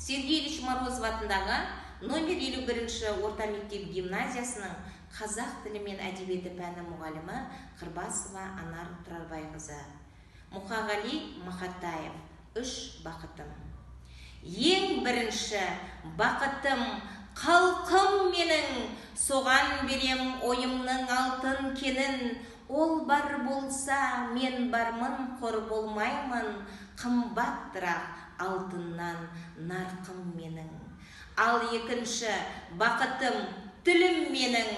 Сергей Ильич Морозов атындағы номер 51-ші орта мектеп гимназиясының қазақ тілі мен әдебиеті пәні мұғалімі Қырбасова Анар Тұрарбайқызы. Мұқағали Мақатаев, «Үш бақытым». Ең бірінші бақытым — халқым менің, соған берем ойымның алтын кенін. Ол бар болса, мен бармын, қор болмаймын, қымбаттырақ алтыннан нарқым менің. Ал екінші бақытым — тілім менің,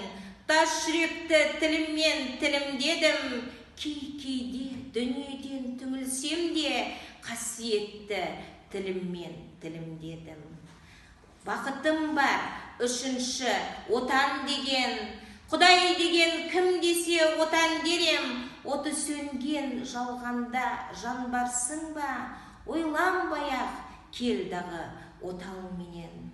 тас жүректі тіліммен тілімдедім. Кей кейде дүниеден түңілсем де, қасиетті тіліммен тілімдедім. Бақытым бар үшінші — отан деген. Құдай деген кім десе, отан дерем. Оты сөнген жалғанда жан барсың ба, ойланбай ақ кел дағы отау менен.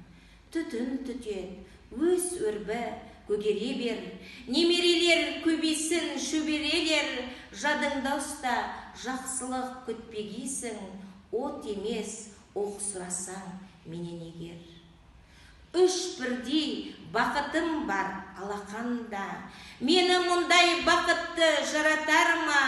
Түтін түтет, өс, өрбі, көгере бер, немерелер көбейсін, шөберелер. Жадыңда ұста, жақсылық күтпегейсің, от емес, оқ сұрасаң менен егер. Үш бірдей бақытым бар алақанда, мені мұндай бақытты жаратар ма?